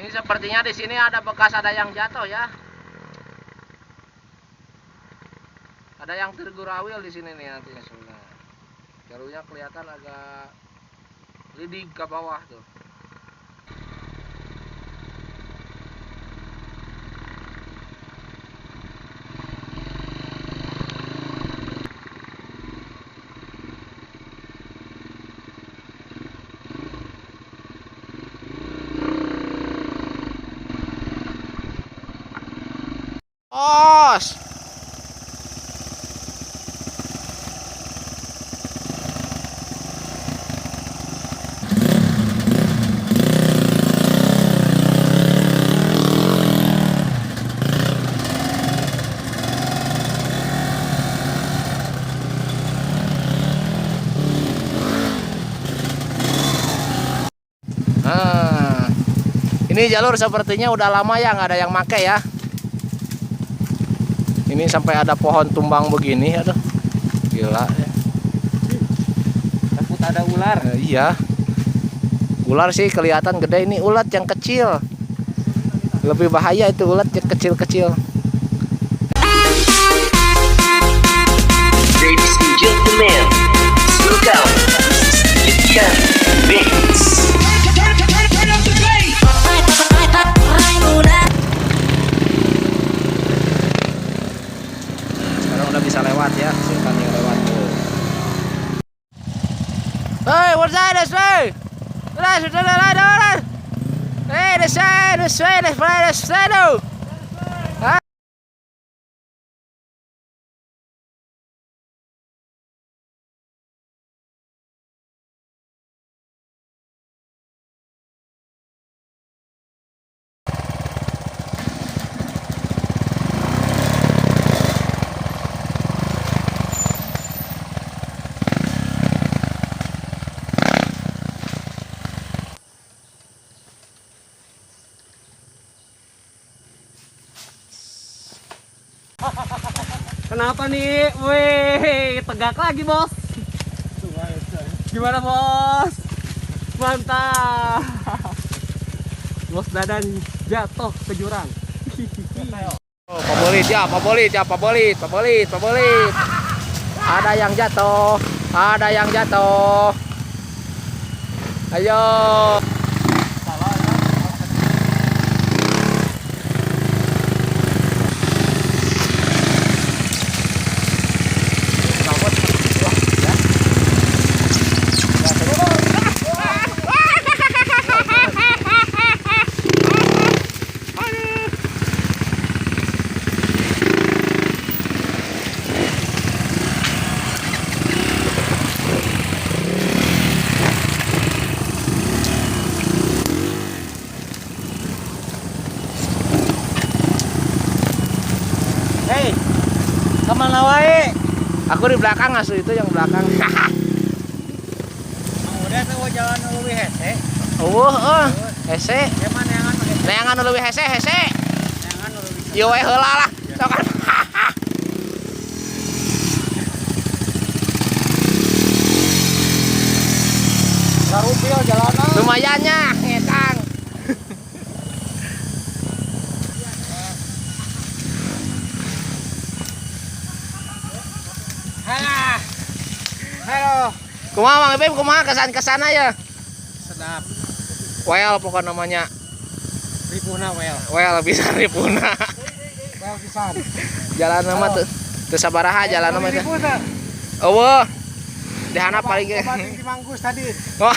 Ini sepertinya di sini ada bekas ada yang jatuh ya. Ada yang tergurawil di sini nih nantinya sebenarnya. Jalurnya kelihatan agak lidik ke bawah tuh. Os. Nah, ini jalur sepertinya udah lama ya nggak ada yang make ya. Ini sampai ada pohon tumbang begini, aduh, gila ya. Takut ada ular. Iya, ular sih kelihatan gede, ini ulat yang kecil. Lebih bahaya itu ulat yang kecil-kecil. Ladies and gentlemen, look out. Ikan Beats. Sekarang udah bisa lewat ya, silakan yang lewat tuh. Hey, what's that? This way. Hey, this way, this way, this way, this way. Kenapa nih? Wih, tegak lagi bos. Gimana bos? Mantap. Bos Dadan jatuh ke jurang. Oh, favorit ya, favorit ya, favorit, favorit, favorit. Ada yang jatuh, ada yang jatuh. Ayo. Hei, kemana wae? Aku di belakang, asu itu yang belakang. Udah tuh jalan leuwih hese. Oh, oh, hese. Emang neangan mah hese. Neangan leuwih hese, hese. Neangan leuwih. Ieu we heula lah. Sokan. Garupil jalanan. Lumayannya ngetang. Halo. Halo. Kumaha Mang Ibim, kumaha kesan-kesana ya? Sedap. Well pokok namanya. Ripuna well. Well bisa ripuna. Well pisan. Jalan nama tuh. Teu sabaraha jalan nama teh. Ripuna. Eueuh. Di handap paling ge. Di Manggus tadi. Oh.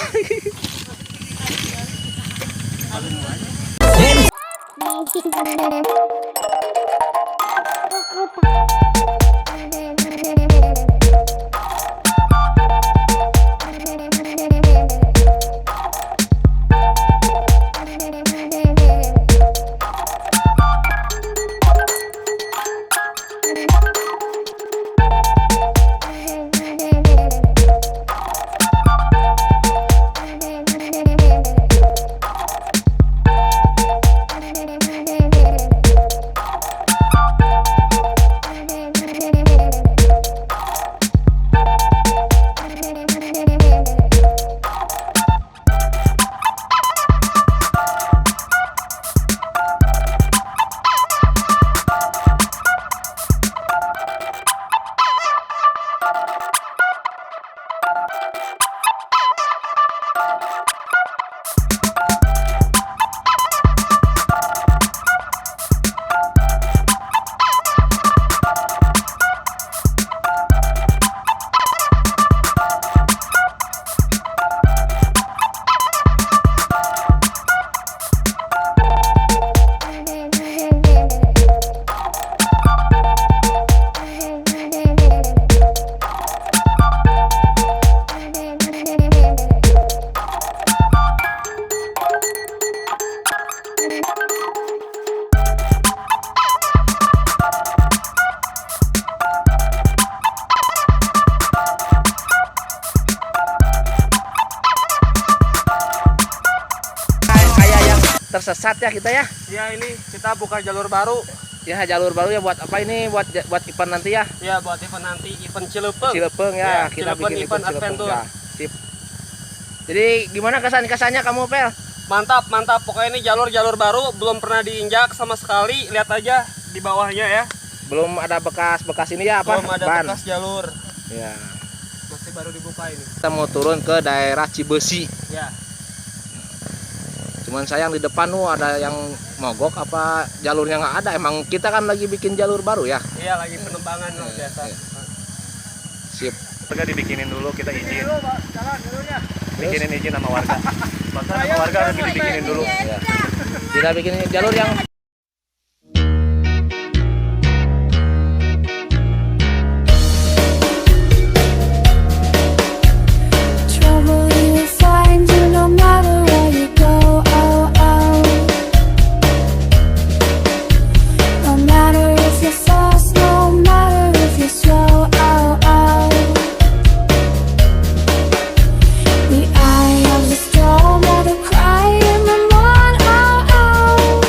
tersesat ya kita ya. Ya ini kita buka jalur baru. Ya jalur baru ya buat apa ini? Buat buat event nanti ya. Ya buat event nanti, event Cileupeng. Cileupeng ya, Ya, kita Cileupeng bikin event event Cileupeng adventure. ya. Sip. Jadi gimana kesan-kesannya kamu, Pel? Mantap, mantap. Pokoknya ini jalur-jalur baru belum pernah diinjak sama sekali. Lihat aja di bawahnya ya. Belum ada bekas-bekas ini ya apa? Belum ada Ban. bekas jalur. Ya. Masih baru dibuka ini. Kita mau turun ke daerah Cibeusi. Ya. Cuman sayang di depan tuh ada yang mogok apa jalurnya nggak ada. Emang kita kan lagi bikin jalur baru ya. Iya lagi penembangan lah biasa. Iya. Sip. Warga dibikinin dulu, kita izin. Bikinin izin sama warga. Bahkan sama warga harus dibikinin dulu. Ya. Kita bikin jalur yang Trouble he will find you no matter where you go. Oh, oh. No matter if you're fast, no matter if you're slow. Oh, oh. The eye of the storm or the cry in the morn. Oh, oh.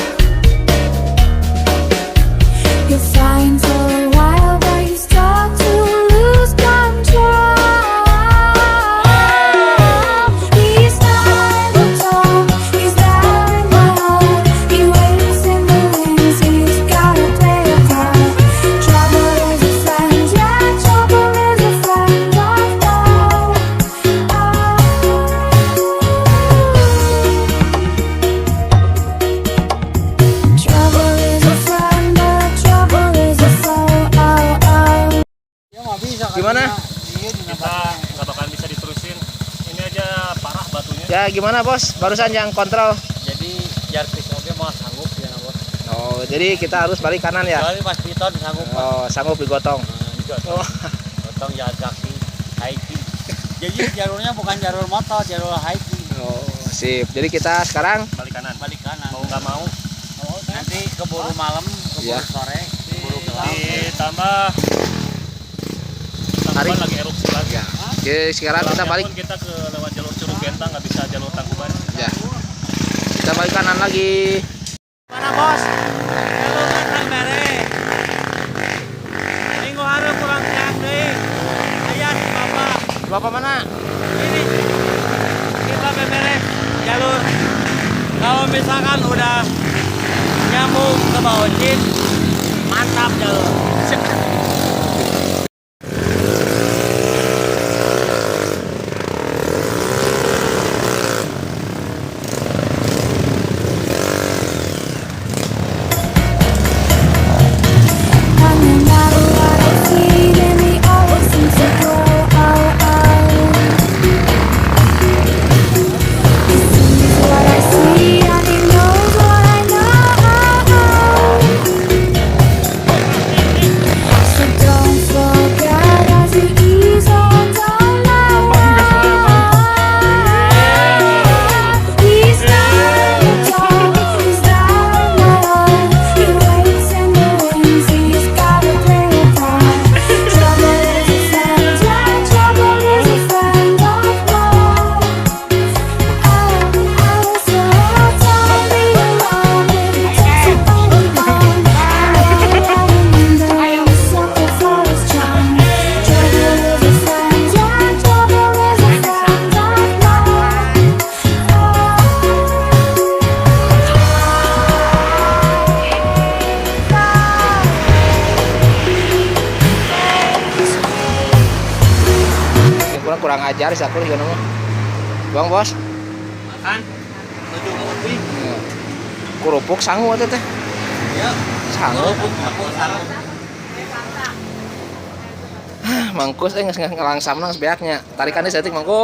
You're fine for a while, but you start to lose control. He's not in the dark, he's there in my heart. He waits in the wings, he's gotta play a part. Trouble is a friend, yeah, trouble is a friend of mine. Trouble is a friend, but trouble is a foe. Oh, oh. Gimana? Kita nggak bakal bisa diterusin. Ini aja parah batunya. Ya gimana bos? Barusan yang kontrol. Jadi Jarvis oke mau sanggup ya bos. Oh, jadi kita harus balik kanan ya. Soalnya pas piton sanggup Pak. Oh, sanggup digotong. Nah, Oh, Gotong jalan kaki hiking. Jadi jalurnya bukan jalur motor, jalur hiking. oh, sip. Jadi kita sekarang Balik kanan. Balik kanan. Mau nggak mau Nanti keburu malam, keburu Iya. sore, keburu gelap. ditambah Hari. Tangkuban lagi erupsi lagi. Ya. Oke, sekarang kita Gelapnya balik pun kita ke lewat jalur Curug Gentang nggak bisa jalur Tangkuban. ya. Kita balik kanan lagi. Mana bos? Jalurnya kan bere. Minggu hari kurang siang deui. Aya si Bapak. Bapak mana? Ini kita beberes jalur. Kalau misalkan udah nyambung ke Baocin, mantap jalur. And no matter what I feed in the always seems to grow. Oh, oh. He sees what I see and he knows what I know. So don't forget as you ease on down the road. He's not in the dark, he's there in the light. He waits in the wings, he's gotta play a part. Trouble is a friend, yeah, trouble is a friend of mine. Oh, oh, so don't be alarmed if he takes you on the line. I know I'm sucker for his charm. Trouble is a friend, yeah, trouble is a friend of mine. Ya, kurang kurang ajar sih aku juga nama. Bang bos. Makan tujuh kopi. Ya. Kerupuk sangu atau teh? Ya. Sangu. Kerupuk aku sanggup. Mangkus eh nggak ngelangsam nang sebeaknya. Tarikannya setik mangkus.